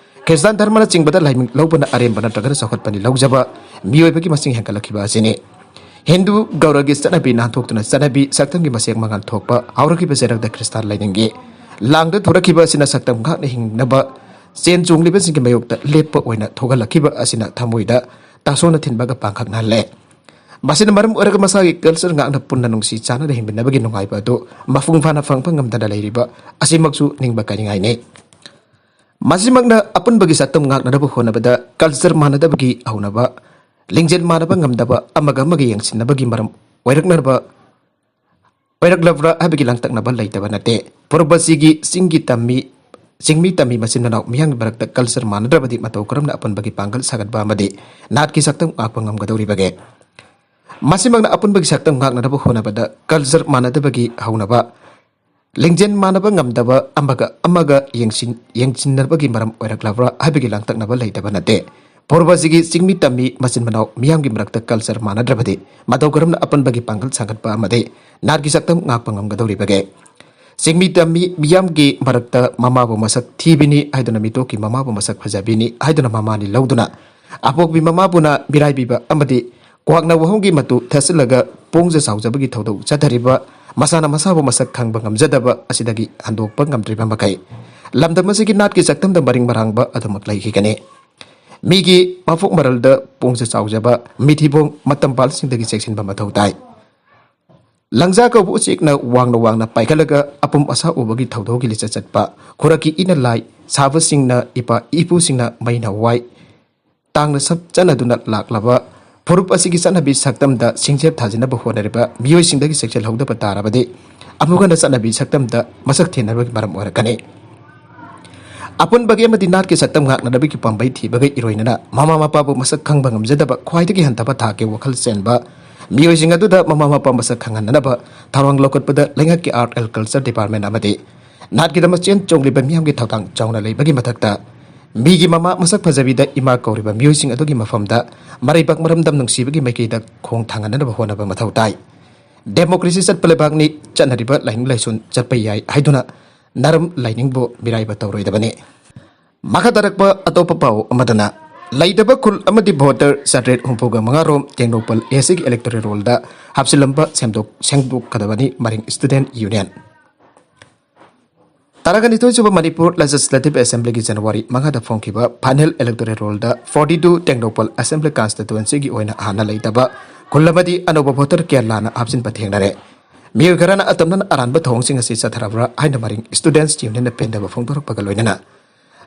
ꯈ꯭ꯔꯤꯁꯇꯥꯟ ꯙꯔꯃꯅꯆꯤꯡꯕꯗ ꯂꯥꯏꯅꯤꯡ ꯂꯧꯕꯅ ꯑꯔꯦꯝꯕ ꯅꯠꯇ꯭ꯔꯒꯅ ꯆꯥꯎꯈꯠꯄꯅꯤ ꯂꯧꯖꯕ ꯃꯤꯑꯣꯏꯕꯒꯤ ꯃꯁꯤꯡ ꯍꯦꯟꯒꯠꯂꯛꯈꯤꯕ ꯑꯁꯤꯅꯤ꯫ ꯍꯤꯟꯗꯨ ꯒꯧꯔꯒꯤ ꯆꯠꯅꯕꯤ ꯅꯥꯟꯊꯣꯛꯇꯨꯅ ꯆꯠꯅꯕꯤ ꯁꯛꯇꯝꯒꯤ ꯃꯁꯦꯛ ꯃꯉꯥꯜ ꯊꯣꯛꯄ ꯍꯧꯔꯛꯈꯤꯕ ꯆꯩꯔꯛꯇ ꯈ꯭ꯔꯤꯁꯇꯥꯟ ꯂꯥꯏꯅꯤꯡꯒꯤ ꯂꯥꯡꯗ ꯊꯣꯔꯛꯈꯤꯕ ꯑꯁꯤꯅ ꯁꯛꯇꯝ ꯉꯥꯛꯅ ꯍꯤꯡꯅꯕ ꯆꯦꯟ ꯆꯣꯡꯂꯤꯕꯁꯤꯡꯒꯤ ꯃꯥꯌꯣꯛꯇ ꯂꯦꯞꯄ ꯑꯣꯏꯅ ꯊꯣꯛꯍꯜꯂꯛꯈꯤꯕ ꯑꯁꯤꯅ ꯊꯃꯣꯏꯗ ꯇꯥꯁꯣꯟꯅ ꯊꯤꯟꯕꯒ ꯄꯥꯡꯈꯛꯅꯍꯜꯂꯦ꯫ ꯃꯁꯤꯅ ꯃꯔꯝ ꯑꯣꯏꯔꯒ ꯃꯁꯥꯒꯤ culture ꯉꯥꯛꯅ ꯄꯨꯟꯅ ꯅꯨꯡꯁꯤ ꯆꯥꯟꯅꯅ ꯍꯤꯡꯃꯤꯟꯅꯕꯒꯤ ꯅꯨꯡꯉꯥꯏꯕ ꯑꯗꯨ ꯃꯄꯨꯡ ꯐꯥꯅ ꯐꯪꯕ ꯉꯝꯗꯅ ꯂꯩꯔꯤꯕ ꯑꯁꯤꯃꯛꯁꯨ ꯅꯤꯡꯕ ꯀꯥꯏꯅꯤꯡꯉꯥꯏꯅꯤ꯫ ꯃꯁꯤꯃꯛꯅ ꯑꯄꯨꯟꯕꯒꯤ ꯁꯛꯇꯝ ꯉꯥꯛꯅꯅꯕ ꯍꯣꯠꯅꯕꯗ culture ꯃꯥꯟꯅꯗꯕꯒꯤ ꯍꯧꯅꯕ, ꯂꯤꯡꯖꯦꯜ ꯃꯥꯟꯅꯕ ꯉꯝꯗꯕ, ꯑꯃꯒ ꯑꯃꯒ ꯌꯦꯡꯁꯤꯟꯅꯕꯒꯤ ꯃꯔꯝ ꯑꯣꯏꯔꯛꯅꯕ ꯑꯣꯏꯔꯛꯂꯕ꯭ꯔꯥ ꯍꯥꯏꯕꯒꯤ ꯂꯥꯡꯇꯛꯅꯕ ꯂꯩꯇꯕ ꯅꯠꯇꯦ꯫ ꯄꯨꯔꯕꯁꯤꯒꯤ ꯆꯤꯡꯒꯤ ꯇꯝꯃꯤ, ꯆꯤꯡꯃꯤ ꯇꯝꯃꯤ ꯃꯆꯤꯟ ꯃꯅꯥꯎ ꯃꯤꯌꯥꯝꯒꯤ ꯃꯔꯛꯇ culture ꯃꯥꯟꯅꯗ꯭ꯔꯕꯗꯤ ꯃꯇꯧ ꯀꯔꯝꯅ ꯑꯄꯨꯟꯕꯒꯤ ꯄꯥꯡꯒꯜ ꯁꯥꯒꯠꯄ ꯑꯃꯗꯤ ꯅꯥꯠꯀꯤ ꯁꯛꯇꯝ ꯉꯥꯛꯄ ꯉꯝꯒꯗꯧꯔꯤꯕꯒꯦ? ꯃꯁꯤꯃꯛꯅ ꯑꯄꯨꯟꯕꯒꯤ ꯁꯛꯇꯝ ꯉꯥꯛꯅꯅꯕ ꯍꯣꯠꯅꯕꯗ culture ꯃꯥꯟꯅꯗꯕꯒꯤ ꯍꯧꯅꯕ, ꯂꯤꯡꯖꯦꯜ ꯃꯥꯟꯅꯕ ꯉꯝꯗꯕ, ꯑꯃꯒ ꯑꯃꯒ ꯌꯦꯡꯁꯤꯟ-, ꯌꯦꯡꯁꯤꯟꯅꯕꯒꯤ ꯃꯔꯝ ꯑꯣꯏꯔꯛꯂꯕ꯭ꯔꯥ ꯍꯥꯏꯕꯒꯤ ꯂꯥꯡꯇꯛꯅꯕ ꯂꯩꯇꯕ ꯅꯠꯇꯦ꯫ ꯄꯨꯔꯕꯁꯤꯒꯤ ꯆꯤꯡꯃꯤ ꯇꯝꯃꯤ ꯃꯆꯤꯟ ꯃꯅꯥꯎ ꯃꯤꯌꯥꯝꯒꯤ ꯃꯔꯛꯇ culture ꯃꯥꯟꯅꯗ꯭ꯔꯕꯗꯤ ꯃꯇꯧ ꯀꯔꯝꯅ ꯑꯄꯨꯟꯕꯒꯤ ꯄꯥꯡꯒꯜ ꯁꯥꯒꯠꯄ ꯑꯃꯗꯤ ꯅꯥꯠꯀꯤ ꯁꯛꯇꯝ ꯉꯥꯛꯄ ꯉꯝꯒꯗꯧꯔꯤꯕꯒꯦ? ꯆꯤꯡꯃꯤ ꯇꯝꯃꯤ ꯃꯤꯌꯥꯝꯒꯤ ꯃꯔꯛꯇ ꯃꯃꯥꯕꯨ ꯃꯁꯛ ꯊꯤꯕꯤꯅꯤ ꯍꯥꯏꯗꯨꯅ ꯃꯤꯇꯣꯞꯀꯤ ꯃꯃꯥꯕꯨ ꯃꯁꯛ ꯐꯖꯕꯤꯅꯤ ꯍꯥꯏꯗꯨꯅ ꯃꯃꯥꯅꯤ ꯂꯧꯗꯨꯅ ꯑꯄꯣꯛꯄꯤ ꯃꯃꯥꯕꯨꯅ ꯃꯤꯔꯥꯏꯕꯤꯕ ꯑꯃꯗꯤ ꯀ꯭ꯋꯥꯛꯅ ꯋꯥꯍꯣꯡꯒꯤ ꯃꯇꯨ ꯊꯠꯆꯤꯜꯂꯒ ꯄꯣꯡꯖ ꯆꯥꯎꯖꯕꯒꯤ ꯊꯧꯗꯣꯛ ꯆꯠꯊꯔꯤꯕ, ꯃꯁꯥꯅ ꯃꯁꯥꯕꯨ ꯃꯁꯛ ꯈꯪꯕ ꯉꯝꯖꯗꯕ ꯑꯁꯤꯗꯒꯤ ꯍꯟꯗꯣꯛꯄ ꯉꯝꯗ꯭ꯔꯤꯕ ꯃꯈꯩ ꯂꯝꯗꯝ ꯑꯁꯤꯒꯤ ꯅꯥꯠꯀꯤ ꯆꯠꯐꯝꯗ ꯃꯔꯤꯡ ꯃꯔꯥꯡꯕ ꯑꯗꯨꯃꯛ ꯂꯩꯈꯤꯒꯅꯤ꯫ ꯃꯤꯒꯤ ꯃꯄꯣꯛ ꯃꯔꯜꯗ ꯄꯣꯡꯖ ꯆꯥꯎꯖꯕ ꯃꯤꯊꯤꯕꯣꯡ ꯃꯇꯝ ꯄꯥꯜꯁꯤꯡꯗꯒꯤ ꯆꯦꯛꯁꯤꯟꯕ ꯃꯊꯧ ꯇꯥꯏ꯫ ꯂꯪꯖꯥ ꯀꯧꯕ ꯎꯆꯦꯛꯅ ꯋꯥꯡꯅ ꯋꯥꯡꯅ ꯄꯥꯏꯈꯠꯂꯒ ꯑꯄꯨꯝ ꯑꯁꯥ ꯎꯕꯒꯤ ꯊꯧꯗꯣꯛꯀꯤ ꯂꯤꯆꯠ ꯆꯠꯄ, ꯈꯨꯔꯛꯀꯤ ꯏꯅ ꯂꯥꯏ ꯁꯥꯕꯁꯤꯡꯅ ꯏꯄꯥ ꯏꯄꯨꯁꯤꯡꯅ ꯃꯩꯅ ꯋꯥꯏ ꯇꯥꯡꯅ ꯁꯞ ꯆꯠꯅꯗꯨꯅ ꯂꯥꯛꯂꯕ ꯐꯨꯔꯨꯞ ꯑꯁꯤꯒꯤ ꯆꯠꯅꯕꯤ ꯁꯛꯇꯝꯗ ꯁꯤꯡꯆꯦꯞ ꯊꯥꯖꯤꯟꯅꯕ ꯍꯣꯠꯅꯔꯤꯕ ꯃꯤꯑꯣꯏꯁꯤꯡꯗꯒꯤ ꯆꯦꯛꯁꯤꯜꯍꯧꯗꯕ ꯇꯥꯔꯕꯗꯤ ꯑꯃꯨꯛ ꯍꯟꯅ ꯆꯠꯅꯕꯤ ꯁꯛꯇꯝꯗ ꯃꯁꯛ ꯊꯦꯡꯅꯕꯒꯤ ꯃꯔꯝ ꯑꯣꯏꯔꯛꯀꯅꯤ꯫ ꯑꯄꯨꯟꯕꯒꯤ ꯑꯃꯗꯤ ꯅꯥꯠꯀꯤ ꯁꯛꯇꯝ ꯉꯥꯛꯅꯅꯕꯒꯤ ꯄꯥꯝꯕꯩ ꯊꯤꯕꯒ ꯏꯔꯣꯏꯅꯅ ꯃꯃꯥ ꯃꯄꯥꯕꯨ ꯃꯁꯛ ꯈꯪꯕ ꯉꯝꯖꯗꯕ ꯈ꯭ꯋꯥꯏꯗꯒꯤ ꯍꯟꯊꯕ ꯊꯥꯛꯀꯤ ꯋꯥꯈꯜ ꯆꯦꯟꯕ ꯃꯤꯑꯣꯏꯁꯤꯡ ꯑꯗꯨꯗ ꯃꯃꯥ ꯃꯄꯥ ꯃꯁꯛ ꯈꯪꯍꯟꯅꯅꯕ ꯊꯧꯔꯥꯡ ꯂꯧꯈꯠꯄꯗ ꯂꯩꯉꯥꯛꯀꯤ Art and Culture Department ꯑꯃꯗꯤ ꯅꯥꯠꯀꯤꯗꯃꯛ ꯆꯦꯟ ꯆꯣꯡꯂꯤꯕ ꯃꯤꯌꯥꯝꯒꯤ ꯊꯧꯗꯥꯡ ꯆꯥꯎꯅ ꯂꯩꯕꯒꯤ ꯃꯊꯛꯇ, ꯃꯤꯒꯤ ꯃꯃꯥ ꯃꯁꯛ ꯐꯖꯕꯤꯗ ꯏꯃꯥ ꯀꯧꯔꯤꯕ ꯃꯤꯑꯣꯏꯁꯤꯡ ꯑꯗꯨꯒꯤ ꯃꯐꯝꯗ ꯃꯔꯩꯕꯥꯛ ꯃꯔꯝꯗꯝ ꯅꯨꯡꯁꯤꯕꯒꯤ ꯃꯥꯏꯀꯩꯗ ꯈꯣꯡ ꯊꯥꯡꯒꯠꯅꯅꯕ ꯍꯣꯠꯅꯕ ꯃꯊꯧ ꯇꯥꯏ꯫ Democracy ꯆꯠꯄ ꯂꯩꯕꯥꯛꯅꯤ, ꯆꯠꯅꯔꯤꯕ ꯂꯥꯏꯅꯤꯡ ꯂꯥꯏꯁꯣꯟ ꯆꯠꯄ ꯌꯥꯏ ꯍꯥꯏꯗꯨꯅ ꯅꯔꯝ ꯂꯥꯏꯅꯤꯡꯕꯨ ꯃꯤꯔꯥꯏꯕ ꯇꯧꯔꯣꯏꯗꯕꯅꯤ꯫ ꯃꯈꯥ ꯇꯥꯔꯛꯄ ꯑꯇꯣꯞꯄ ꯄꯥꯎ ꯑꯃꯗꯅ, ꯂꯩꯇꯕ ꯈꯨꯜ ꯑꯃꯗꯤ voter ꯆꯥꯇ꯭ꯔꯦꯠ ꯍꯨꯝꯐꯨꯒ ꯃꯉꯥ ꯔꯣꯝ ꯇꯦꯡꯅꯧꯄꯜ A Cꯒꯤ electoral rollꯗ ꯍꯥꯞꯆꯤꯜꯂꯝꯕ ꯁꯦꯝꯗꯣꯛ ꯁꯦꯡꯗꯣꯛꯀꯗꯕꯅꯤ, ꯃꯔꯤꯡ Student Union꯫ ꯇꯔꯥꯒ ꯅꯤꯊꯣꯏ ꯁꯨꯕ ꯃꯅꯤꯄꯨꯔ Legislative Assemblyꯒꯤ ꯖꯅꯋꯥꯔꯤ ꯃꯉꯥꯗ ꯐꯣꯡꯈꯤꯕ final electoral rollꯗ forty two Tengnoupal Assembly Constituencyꯒꯤ ꯑꯣꯏꯅ ꯍꯥꯟꯅ ꯂꯩꯇꯕ ꯈꯨꯜ ꯑꯃꯗꯤ ꯑꯅꯧꯕ ꯚꯣꯇꯔ ꯀꯌꯥ ꯂꯥꯟꯅ ꯍꯥꯞꯆꯤꯟꯕ ꯊꯦꯡꯅꯔꯦ꯫ ꯃꯤꯑꯣꯏ ꯈꯔꯅ ꯑꯇꯝꯅꯅ ꯑꯔꯥꯟꯕ ꯊꯧꯑꯣꯡꯁꯤꯡ ꯑꯁꯤ ꯆꯠꯊꯔꯕ꯭ꯔꯥ ꯍꯥꯏꯅ ꯃꯔꯤꯡ ꯁ꯭ꯇꯨꯗꯦꯟꯠꯁ ꯌꯨꯅꯤꯌꯟꯅ ꯄꯦꯟꯗꯕ ꯐꯣꯡꯗꯣꯔꯛꯄꯒ ꯂꯣꯏꯅꯅ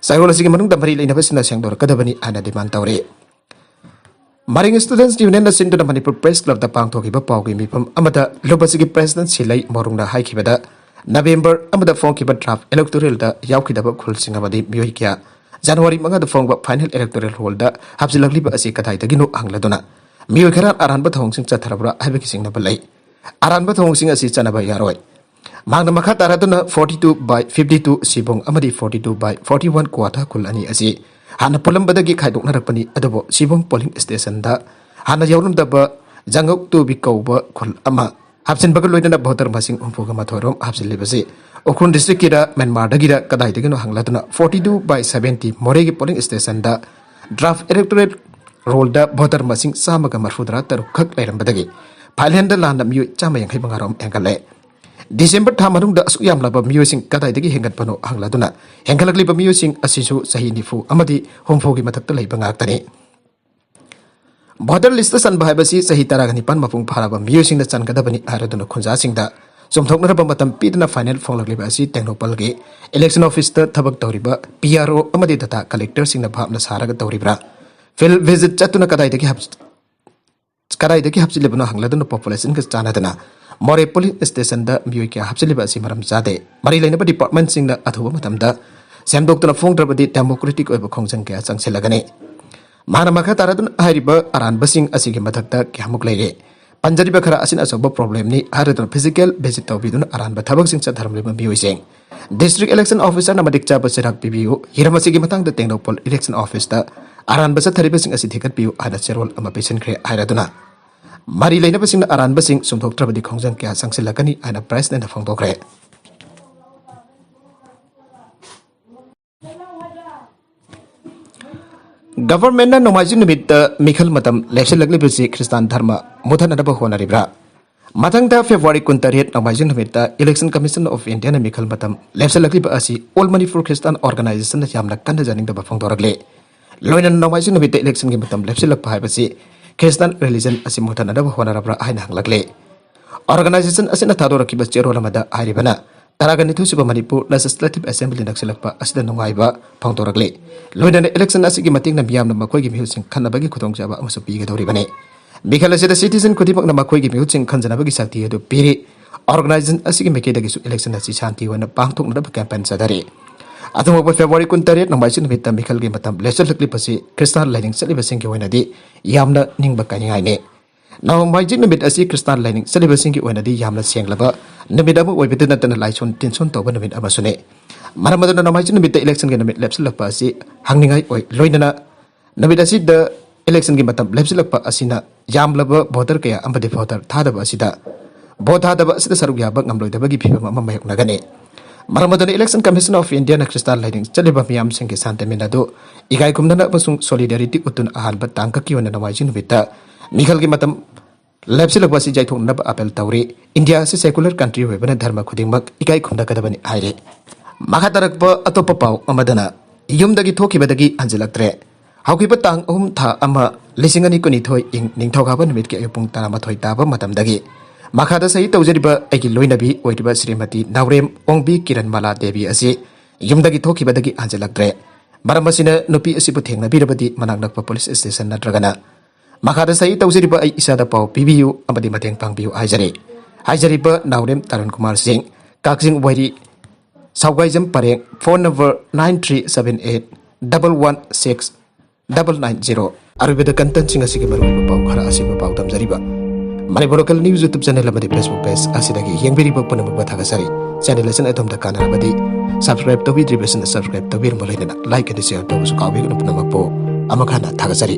ꯆꯌꯣꯜ ꯑꯁꯤꯒꯤ ꯃꯅꯨꯡꯗ ꯃꯔꯤ ꯂꯩꯅꯕꯁꯤꯡꯅ ꯁꯦꯡꯗꯣꯔꯛꯀꯗꯕꯅꯤ ꯍꯥꯏꯅ ꯗꯤꯃꯥꯟ ꯇꯧꯔꯤ꯫ ꯃꯔꯤꯡ ꯁ꯭ꯇꯨꯗꯦꯟꯠꯁ ꯌꯨꯅꯤꯌꯟꯅ ꯁꯤꯟꯗꯨꯅ ꯃꯅꯤꯄꯨꯔ ꯄ꯭ꯔꯦꯁ ꯀ꯭ꯂꯕꯇ ꯄꯥꯡꯊꯣꯛꯈꯤꯕ ꯄꯥꯎꯒꯤ ꯃꯤꯐꯝ ꯑꯃꯗ ꯂꯨꯞ ꯑꯁꯤꯒꯤ ꯄ꯭ꯔꯦꯁꯤꯗꯦꯟꯠ ꯁꯤꯂꯩ ꯃꯣꯔꯨꯡꯅ ꯍꯥꯏꯈꯤꯕꯗ, ꯅꯕꯦꯝꯕꯔ ꯑꯃꯗ ꯐꯣꯡꯈꯤꯕ ꯗ꯭ꯔꯥꯐ ꯏꯂꯦꯛꯇꯣꯔꯦꯜꯗ ꯌꯥꯎꯈꯤꯗꯕ ꯈꯨꯜꯁꯤꯡ ꯑꯃꯗꯤ ꯃꯤꯑꯣꯏ ꯀꯌꯥ ꯖꯅꯋꯥꯔꯤ ꯃꯉꯥꯗ ꯐꯣꯡꯕ ꯐꯥꯏꯅꯦꯜ ꯏꯂꯦꯛꯇꯣꯔꯦꯜ ꯔꯣꯜꯗ ꯍꯥꯞꯆꯤꯜꯂꯛꯂꯤꯕ ꯑꯁꯤ ꯀꯗꯥꯏꯗꯒꯤꯅꯣ ꯍꯪꯂꯗꯨꯅ, ꯃꯤꯑꯣꯏ ꯈꯔ ꯑꯔꯥꯟꯕ ꯊꯧꯑꯣꯡꯁꯤꯡ ꯆꯠꯊꯔꯕ꯭ꯔꯥ ꯍꯥꯏꯕꯒꯤ ꯆꯤꯡꯅꯕ ꯂꯩ꯫ ꯑꯔꯥꯟꯕ ꯊꯧꯑꯣꯡꯁꯤꯡ ꯑꯁꯤ ꯆꯠꯅꯕ ꯌꯥꯔꯣꯏ꯫ ꯃꯍꯥꯛꯅ ꯃꯈꯥ ꯇꯥꯔꯗꯨꯅ forty two by fifty two ꯁꯤꯕꯣꯡ ꯑꯃꯗꯤ forty two by forty one ꯀ꯭ꯋꯥꯊꯥ ꯈꯨꯜ ꯑꯅꯤ ꯑꯁꯤ ꯍꯥꯟꯅ ꯄꯨꯜꯂꯝꯕꯗꯒꯤ ꯈꯥꯏꯗꯣꯛꯅꯔꯛꯄꯅꯤ, ꯑꯗꯨꯕꯨ ꯁꯤꯕꯣꯡ ꯄꯣꯂꯤꯡ ꯁ꯭ꯇꯦꯁꯟꯗ ꯍꯥꯟꯅ ꯌꯥꯎꯔꯝꯗꯕ ꯖꯪꯒꯧ ꯇꯨꯕꯤ ꯀꯧꯕ ꯈꯨꯜ ꯑꯃ ꯍꯥꯞꯆꯤꯟꯕꯒ ꯂꯣꯏꯅꯅ ꯚꯣꯇꯔ ꯃꯁꯤꯡ ꯍꯨꯝꯐꯨꯒ ꯃꯥꯊꯣꯏ ꯔꯣꯝ ꯍꯥꯞꯆꯤꯜꯂꯤꯕꯁꯤ ꯎꯈ꯭ꯔꯨꯜ ꯗꯤꯁꯇ꯭ꯔꯤꯛꯀꯤꯔ ꯃ꯭ꯌꯥꯟꯃꯥꯔꯗꯒꯤꯔ ꯀꯗꯥꯏꯗꯒꯤꯅꯣ ꯍꯪꯂꯗꯨꯅ forty two by seventy ꯃꯣꯔꯦꯒꯤ ꯄꯣꯂꯤꯡ ꯁ꯭ꯇꯦꯁꯟꯗ ꯗ꯭ꯔꯥꯐ ꯏꯂꯦꯛꯇꯣꯔꯦꯜ ꯔꯣꯜꯗ ꯚꯣꯇꯔ ꯃꯁꯤꯡ ꯆꯥꯝꯃꯒ ꯃꯔꯐꯨꯇꯔꯥ ꯇꯔꯨꯛ ꯈꯛ ꯂꯩꯔꯝꯕꯗꯒꯤ ꯐꯥꯏꯅꯦꯜꯗ ꯂꯥꯟꯅ ꯃꯤꯑꯣꯏ ꯆꯥꯝꯃ ꯌꯥꯡꯈꯩ ꯃꯉꯥ ꯔꯣꯝ ꯍꯦꯟꯒꯠꯂꯦ꯫ ꯗꯤꯁꯦꯝꯕꯔ ꯊꯥ ꯃꯅꯨꯡꯗ ꯑꯁꯨꯛ ꯌꯥꯝꯂꯕ ꯃꯤꯑꯣꯏꯁꯤꯡ ꯀꯗꯥꯏꯗꯒꯤ ꯍꯦꯟꯒꯠꯄꯅꯣ ꯍꯪꯂꯗꯨꯅ, ꯍꯦꯟꯒꯠꯂꯛꯂꯤꯕ ꯃꯤꯑꯣꯏꯁꯤꯡ ꯑꯁꯤꯁꯨ ꯆꯍꯤ ꯅꯤꯐꯨ ꯑꯃꯗꯤ ꯍꯨꯝꯐꯨꯒꯤ ꯃꯊꯛꯇ ꯂꯩꯕ ꯉꯥꯛꯇꯅꯤ꯫ ꯚꯣꯇꯔ ꯂꯤꯁꯇ ꯆꯟꯕ ꯍꯥꯏꯕꯁꯤ ꯆꯍꯤ ꯇꯔꯥꯒ ꯅꯤꯄꯥꯟ ꯃꯄꯨꯡ ꯐꯥꯔꯕ ꯃꯤꯑꯣꯏꯁꯤꯡꯅ ꯆꯟꯒꯗꯕꯅꯤ ꯍꯥꯏꯔꯗꯨꯅ ꯈꯨꯟꯖꯥꯁꯤꯡꯗ ꯆꯨꯝꯊꯣꯛꯅꯔꯕ ꯃꯇꯝ ꯄꯤꯗꯨꯅ ꯐꯥꯏꯅꯦꯜ ꯐꯣꯡꯂꯛꯂꯤꯕ ꯑꯁꯤ ꯇꯦꯡꯅꯧꯄꯜꯒꯤ ꯏꯂꯦꯛꯁꯟ ꯑꯣꯐꯤꯁꯇ ꯊꯕꯛ ꯇꯧꯔꯤꯕ ꯄꯤ ꯑꯥꯔ ꯑꯣ ꯑꯃꯗꯤ ꯗꯇꯥ ꯀꯂꯦꯛꯇꯔꯁꯤꯡꯅ ꯚꯥꯞꯅ ꯁꯥꯔꯒ ꯇꯧꯔꯤꯕ꯭ꯔꯥ? ꯐꯤꯜꯗ ꯚꯤꯖꯤꯠ ꯆꯠꯇꯨꯅ ꯀꯗꯥꯏꯗꯒꯤ ꯍꯥꯞ-, ꯀꯗꯥꯏꯗꯒꯤ ꯍꯥꯞꯆꯤꯜꯂꯤꯕꯅꯣ ꯍꯪꯂꯗꯨꯅ ꯄꯣꯄꯨꯂꯦꯁꯟꯒ ꯆꯥꯟꯅꯗꯅ ꯃꯣꯔꯦ ꯄꯣꯂꯤꯡ ꯁ꯭ꯇꯦꯁꯟꯗ ꯃꯤꯑꯣꯏ ꯀꯌꯥ ꯍꯥꯞꯆꯤꯜꯂꯤꯕ ꯑꯁꯤ ꯃꯔꯝ ꯆꯥꯗꯦ꯫ ꯃꯔꯤ ꯂꯩꯅꯕ ꯗꯤꯄꯥꯔꯠꯃꯦꯟꯠꯁꯤꯡꯅ ꯑꯊꯨꯕ ꯃꯇꯝꯗ ꯁꯦꯝꯗꯣꯛꯇꯨꯅ ꯐꯣꯡꯗ꯭ꯔꯕꯗꯤ ꯗꯦꯃꯣꯀ꯭ꯔꯦꯇꯤꯛ ꯑꯣꯏꯕ ꯈꯣꯡꯖꯪ ꯀꯌꯥ ꯆꯪꯁꯤꯜꯂꯒꯅꯤ꯫ ꯃꯍꯥꯛꯅ ꯃꯈꯥ ꯇꯥꯔꯗꯨꯅ ꯍꯥꯏꯔꯤꯕ ꯑꯔꯥꯟꯕꯁꯤꯡ ꯑꯁꯤꯒꯤ ꯃꯊꯛꯇ ꯀꯌꯥꯃꯨꯛ ꯂꯩꯔꯤ? ꯄꯟꯖꯔꯤꯕ ꯈꯔ ꯑꯁꯤꯅ ꯑꯆꯧꯕ ꯄ꯭ꯔꯣꯕ꯭ꯂꯦꯝꯅꯤ ꯍꯥꯏꯔꯗꯨꯅ ꯐꯤꯖꯤꯀꯦꯜ ꯚꯤꯖꯤꯠ ꯇꯧꯕꯤꯗꯨꯅ ꯑꯔꯥꯟꯕ ꯊꯕꯛꯁꯤꯡ ꯆꯠꯊꯔꯝꯂꯤꯕ ꯃꯤꯑꯣꯏꯁꯤꯡ, ꯗꯤꯁꯇ꯭ꯔꯤꯛ ꯏꯂꯦꯛꯁꯟ ꯑꯣꯐꯤꯁꯥꯔꯅ ꯃꯇꯤꯛ ꯆꯥꯕ ꯆꯩꯔꯥꯛ ꯄꯤꯕꯤꯌꯨ꯫ ꯍꯤꯔꯝ ꯑꯁꯤꯒꯤ ꯃꯇꯥꯡꯗ ꯇꯦꯡꯅꯧꯄꯜ ꯏꯂꯦꯛꯁꯟ ꯑꯣꯐꯤꯁꯇ ꯑꯔꯥꯟꯕ ꯆꯠꯊꯔꯤꯕꯁꯤꯡ ꯑꯁꯤ ꯊꯤꯒꯠꯄꯤꯌꯨ ꯍꯥꯏꯅ ꯆꯦꯔꯣꯜ ꯑꯃ ꯄꯤꯁꯤꯟꯈ꯭ꯔꯦ ꯍꯥꯏꯔꯗꯨꯅ ꯃꯔꯤ ꯂꯩꯅꯕꯁꯤꯡꯅ ꯑꯔꯥꯟꯕꯁꯤꯡ ꯆꯨꯝꯊꯣꯛꯇ꯭ꯔꯕꯗꯤ ꯈꯣꯡꯖꯪ ꯀꯌꯥ ꯆꯪꯁꯤꯜꯂꯛꯀꯅꯤ ꯍꯥꯏꯅ ꯄ꯭ꯔꯦꯁꯅꯦꯟꯗ ꯐꯣꯡꯗꯣꯛꯈ꯭ꯔꯦ꯫ ꯒꯚꯔꯟꯃꯦꯟꯠꯅ ꯅꯣꯡꯃꯥꯏꯖꯤꯡ ꯅꯨꯃꯤꯠꯇ ꯃꯤꯈꯜ ꯃꯇꯝ ꯂꯦꯞꯁꯤꯜꯂꯛꯂꯤꯕꯁꯤ ꯈ꯭ꯔꯤꯁꯇꯥꯟ ꯙꯔꯃ ꯃꯨꯊꯠꯅꯅꯕ ꯍꯣꯠꯅꯔꯤꯕ꯭ꯔꯥ? ꯃꯊꯪꯗ ꯐꯦꯕ꯭ꯔꯨꯋꯥꯔꯤ ꯀꯨꯟꯇꯔꯦꯠ ꯅꯣꯡꯃꯥꯏꯖꯤꯡ ꯅꯨꯃꯤꯠꯇ Election Commission of Indiaꯅ ꯃꯤꯈꯜ ꯃꯇꯝ ꯂꯦꯞꯁꯤꯜꯂꯛꯂꯤꯕ ꯑꯁꯤ All Manipur Christian Organizationꯅ ꯌꯥꯝꯅ ꯀꯟꯅ ꯌꯥꯅꯤꯡꯗꯕ ꯐꯣꯡꯗꯣꯔꯛꯂꯤ꯫ ꯂꯣꯏꯅꯅ ꯅꯣꯡꯃꯥꯏꯖꯤꯡ ꯅꯨꯃꯤꯠꯇ ꯏꯂꯦꯛꯁꯟꯒꯤ ꯃꯇꯝ ꯂꯦꯞꯁꯤꯜꯂꯛꯄ ꯍꯥꯏꯕꯁꯤ Christian religion ꯑꯁꯤ ꯃꯨꯊꯠꯅꯅꯕ ꯍꯣꯠꯅꯔꯕ꯭ꯔꯥ ꯍꯥꯏꯅ ꯍꯪꯂꯛꯂꯦ꯫ Organization ꯑꯁꯤꯅ ꯊꯥꯗꯣꯔꯛꯈꯤꯕ ꯆꯦꯔꯣꯜ ꯑꯃꯗ ꯍꯥꯏꯔꯤꯕꯅ ꯇꯔꯥꯒ ꯅꯤꯊꯣꯏ ꯁꯨꯕ ꯃꯅꯤꯄꯨꯔ Legislative Assembly ꯅꯛꯁꯤꯜꯂꯛꯄ ꯑꯁꯤꯗ ꯅꯨꯡꯉꯥꯏꯕ ꯐꯣꯡꯗꯣꯔꯛꯂꯤ꯫ ꯂꯣꯏꯅꯅ election ꯑꯁꯤꯒꯤ ꯃꯇꯦꯡꯅ ꯃꯤꯌꯥꯝꯅ ꯃꯈꯣꯏꯒꯤ ꯃꯤꯍꯨꯠꯁꯤꯡ ꯈꯟꯅꯕꯒꯤ ꯈꯨꯗꯣꯡꯆꯥꯕ ꯑꯃꯁꯨ ꯄꯤꯒꯗꯧꯔꯤꯕꯅꯤ꯫ ꯃꯤꯈꯜ ꯑꯁꯤꯗ citizen ꯈꯨꯗꯤꯡꯃꯛꯅ ꯃꯈꯣꯏꯒꯤ ꯃꯤꯍꯨꯠꯁꯤꯡ ꯈꯟꯖꯅꯕꯒꯤ ꯁꯛꯇꯤ ꯑꯗꯨ ꯄꯤꯔꯤ꯫ Organization ꯑꯁꯤꯒꯤ ꯃꯥꯏꯀꯩꯗꯒꯤꯁꯨ election ꯑꯁꯤ ꯁꯥꯟꯇꯤ ꯑꯣꯏꯅ ꯄꯥꯡꯊꯣꯛꯅꯅꯕ campaign ꯆꯠꯊꯔꯤ꯫ ꯑꯊꯨꯡꯕ February ꯀꯨꯟꯇꯔꯦꯠ ꯅꯣꯡꯃꯥꯏꯖꯤꯡ ꯅꯨꯃꯤꯠꯇ ꯃꯤꯈꯜꯒꯤ ꯃꯇꯝ ꯂꯦꯞꯁꯤꯜꯂꯛꯂꯤꯕꯁꯤ ꯈ꯭ꯔꯤꯁꯇꯥꯟ ꯂꯥꯏꯅꯤꯡ ꯆꯠꯂꯤꯕꯁꯤꯡꯒꯤ ꯑꯣꯏꯅꯗꯤ ꯌꯥꯝꯅ ꯅꯤꯡꯕ ꯀꯥꯏꯅꯤꯡꯉꯥꯏꯅꯤ꯫ ꯅꯣꯡꯃꯥꯏꯖꯤꯡ ꯅꯨꯃꯤꯠ ꯑꯁꯤ ꯈ꯭ꯔꯤꯁꯇꯥꯟ ꯂꯥꯏꯅꯤꯡ ꯆꯠꯂꯤꯕꯁꯤꯡꯒꯤ ꯑꯣꯏꯅꯗꯤ ꯌꯥꯝꯅ ꯁꯦꯡꯂꯕ ꯅꯨꯃꯤꯠ ꯑꯃ ꯑꯣꯏꯕꯇ ꯅꯠꯇꯅ ꯂꯥꯏꯁꯣꯟ ꯇꯤꯟꯁꯣꯟ ꯇꯧꯕ ꯅꯨꯃꯤꯠ ꯑꯃꯁꯨꯅꯤ꯫ ꯃꯔꯝ ꯑꯗꯨꯅ ꯅꯣꯡꯃꯥꯏꯖꯤꯡ ꯅꯨꯃꯤꯠꯇ election ꯒꯤ ꯅꯨꯃꯤꯠ ꯂꯦꯞꯁꯤꯜꯂꯛꯄ ꯑꯁꯤ ꯍꯪꯅꯤꯡꯉꯥꯏ ꯑꯣꯏ꯫ ꯂꯣꯏꯅꯅ ꯅꯨꯃꯤꯠ ꯑꯁꯤꯗ election ꯒꯤ ꯃꯇꯝ ꯂꯦꯞꯁꯤꯜꯂꯛꯄ ꯑꯁꯤꯅ ꯌꯥꯝꯂꯕ voter ꯀꯌꯥ ꯑꯃꯗꯤ voter ꯊꯥꯗꯕ ꯑꯁꯤꯗ, vote ꯊꯥꯗꯕ ꯑꯁꯤꯗ ꯁꯔꯨꯛ ꯌꯥꯕ ꯉꯝꯂꯣꯏꯗꯕꯒꯤ ꯐꯤꯚꯝ ꯑꯃ ꯃꯥꯌꯣꯛꯅꯒꯅꯤ꯫ ꯃꯔꯝ ꯑꯗꯨꯅ Election Commission of India ꯅ ꯈ꯭ꯔꯤꯁꯇꯥꯟ ꯂꯥꯏꯅꯤꯡ ꯆꯠꯂꯤꯕ ꯃꯤꯌꯥꯝꯁꯤꯡꯒꯤ sentiment ꯑꯗꯨ ꯏꯀꯥꯏ ꯈꯨꯝꯅꯅ ꯑꯃꯁꯨꯡ solidarity ꯎꯠꯇꯨꯅ ꯑꯍꯥꯟꯕ ꯇꯥꯡꯀꯛꯀꯤ ꯑꯣꯏꯅ ꯅꯣꯡꯃꯥꯏꯖꯤꯡ ꯅꯨꯃꯤꯠꯇ ꯃꯤꯈꯜꯒꯤ ꯃꯇꯝ ꯂꯦꯞꯁꯤꯜꯂꯛꯄ ꯑꯁꯤ ꯌꯥꯏꯊꯣꯛꯅꯅꯕ appeal ꯇꯧꯔꯤ꯫ ꯏꯟꯗꯤꯌꯥ ꯑꯁꯤ secular country ꯑꯣꯏꯕꯅ ꯙꯔꯃ ꯈꯨꯗꯤꯡꯃꯛ ꯏꯀꯥꯏ ꯈꯨꯝꯅꯒꯗꯕꯅꯤ ꯍꯥꯏꯔꯤ꯫ ꯃꯈꯥ ꯇꯥꯔꯛꯄ ꯑꯇꯣꯞꯄ ꯄꯥꯎ ꯑꯃꯗꯅ, ꯌꯨꯝꯗꯒꯤ ꯊꯣꯛꯈꯤꯕꯗꯒꯤ ꯍꯟꯖꯤꯜꯂꯛꯇ꯭ꯔꯦ꯫ ꯍꯧꯈꯤꯕ ꯇꯥꯡ ꯑꯍꯨꯝ ꯊꯥ ꯑꯃ ꯂꯤꯁꯤꯡ ꯑꯅꯤ ꯀꯨꯟꯅꯤꯊꯣꯏ ꯏꯪ ꯅꯤꯡꯊꯧꯀꯥꯕ ꯅꯨꯃꯤꯠꯀꯤ ꯑꯌꯨꯛ ꯄꯨꯡ ꯇꯔꯥꯃꯥꯊꯣꯏ ꯇꯥꯕ ꯃꯇꯝꯗꯒꯤ ꯃꯈꯥꯗ ꯁꯍꯤ ꯇꯧꯖꯔꯤꯕ ꯑꯩꯒꯤ ꯂꯣꯏꯅꯕꯤ ꯑꯣꯏꯔꯤꯕ ꯁ꯭ꯔꯤꯃꯇꯤ ꯅꯥꯎꯔꯦꯝ ꯑꯣꯡꯕꯤ ꯀꯤꯔꯟ ꯃꯥꯂꯥ ꯗꯦꯕꯤ ꯑꯁꯤ ꯌꯨꯝꯗꯒꯤ ꯊꯣꯛꯈꯤꯕꯗꯒꯤ ꯍꯟꯖꯤꯜꯂꯛꯇ꯭ꯔꯦ꯫ ꯃꯔꯝ ꯑꯁꯤꯅ ꯅꯨꯄꯤ ꯑꯁꯤꯕꯨ ꯊꯦꯡꯅꯕꯤꯔꯕꯗꯤ ꯃꯅꯥꯛ ꯅꯛꯄ police station ꯅꯠꯇ꯭ꯔꯒꯅ ꯃꯈꯥꯗ ꯁꯍꯤ ꯇꯧꯖꯔꯤꯕ ꯑꯩ ꯏꯁꯥꯗ ꯄꯥꯎ ꯄꯤꯕꯤꯌꯨ ꯑꯃꯗꯤ ꯃꯇꯦꯡ ꯄꯥꯡꯕꯤꯌꯨ ꯍꯥꯏꯖꯔꯤ꯫ ꯍꯥꯏꯖꯔꯤꯕ ꯅꯥꯎꯔꯦꯝ ꯇꯔꯨꯟ ꯀꯨꯃꯥꯔ ꯁꯤꯡ, ꯀꯛꯆꯤꯡ ꯋꯥꯏꯔꯤ, ꯁꯥꯎꯒꯥꯏꯖꯝ ꯄꯔꯦꯡ, phone number nine three seven eight double one six double nine zero꯫ ꯑꯔꯣꯏꯕꯗ ꯀꯟꯇꯦꯟꯁꯤꯡ ꯑꯁꯤꯒꯤ ꯃꯔꯨꯑꯣꯏꯕ ꯄꯥꯎ ꯈꯔ ꯑꯁꯤꯕꯨ ꯄꯥꯎ ꯗꯝꯖꯔꯤꯕ Manipur Local News YouTube channel ꯑꯃꯗꯤ Facebook page ꯑꯁꯤꯗꯒꯤ ꯌꯦꯡꯕꯤꯔꯤꯕ ꯄꯨꯝꯅꯃꯛꯄꯨ ꯊꯥꯒꯠꯆꯔꯤ꯫ Channel ꯑꯁꯤꯅ ꯑꯗꯣꯝꯗ ꯀꯥꯟꯅꯔꯕꯗꯤ subscribe ꯇꯧꯕꯤꯗ꯭ꯔꯤꯕꯁꯤꯡꯅ subscribe ꯇꯧꯕꯤꯔꯝꯕ ꯂꯣꯏꯅꯅ like ꯑꯃꯗꯤ share ꯇꯧꯕꯁꯨ ꯀꯥꯎꯕꯤꯒꯅꯨ꯫ ꯄꯨꯝꯅꯃꯛꯄꯨ ꯑꯃꯨꯛ ꯍꯟꯅ ꯊꯥꯒꯠꯆꯔꯤ꯫